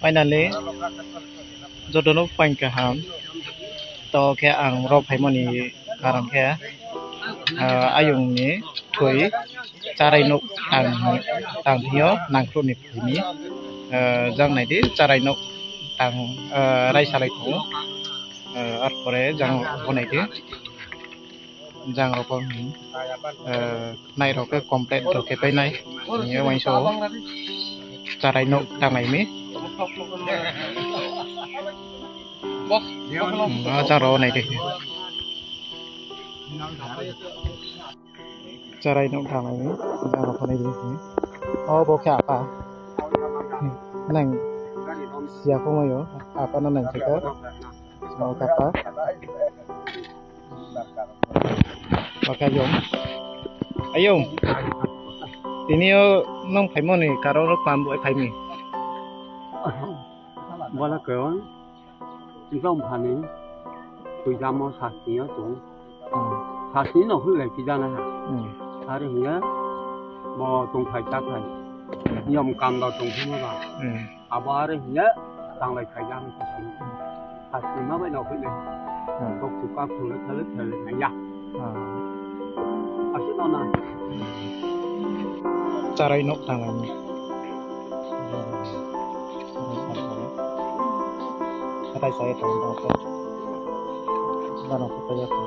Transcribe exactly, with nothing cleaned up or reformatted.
Finally, joto no phaing kaham. To khe ang ro phaimo ni karon khe, ah, ayong ni thoi charai nouh tang, tang hing yo nangkhruh ni phai mi. Ah, jang nai di, charai nouh tang, ah, raisalai tong ou. Ah, arpore jang rao pho nai di. Jang rao pho, hmm, ah, nai rao khe complete rao khe pai nai. Hing ye uaingsouh ou. Charai nouh tanglai mi. Hmm, ah, jang rao nai di. Charai nouh tanglai mi. Jang rao pho nai di. O, bo khe apa. Nang siya pho mai ou. Apa no nang khe ka. O, kapa. Bo khe ayong. Ayong. Tini yo nung phaimo ni karon rao kma bo phai mi? Bola khe, jang pha ni, tuijamo sasni yo tong. Hmm. Sasni no hoihlai phi ja nai ha. Hmm. Are hing ye, bo tongphai cháphai. Hmm. Niyom kam rao tongphai ma ba. Hmm. Abo are hing ye, tanglai phai ja nai sasni. Sasni ma bai no hoihlai. Hmm. Bo kuka phung le thale thale nai ya. Hmm. Asuh no na. Charai nouh tanglai mi. Hathái sa ye tong tong khe. Bano khe pai ya kho.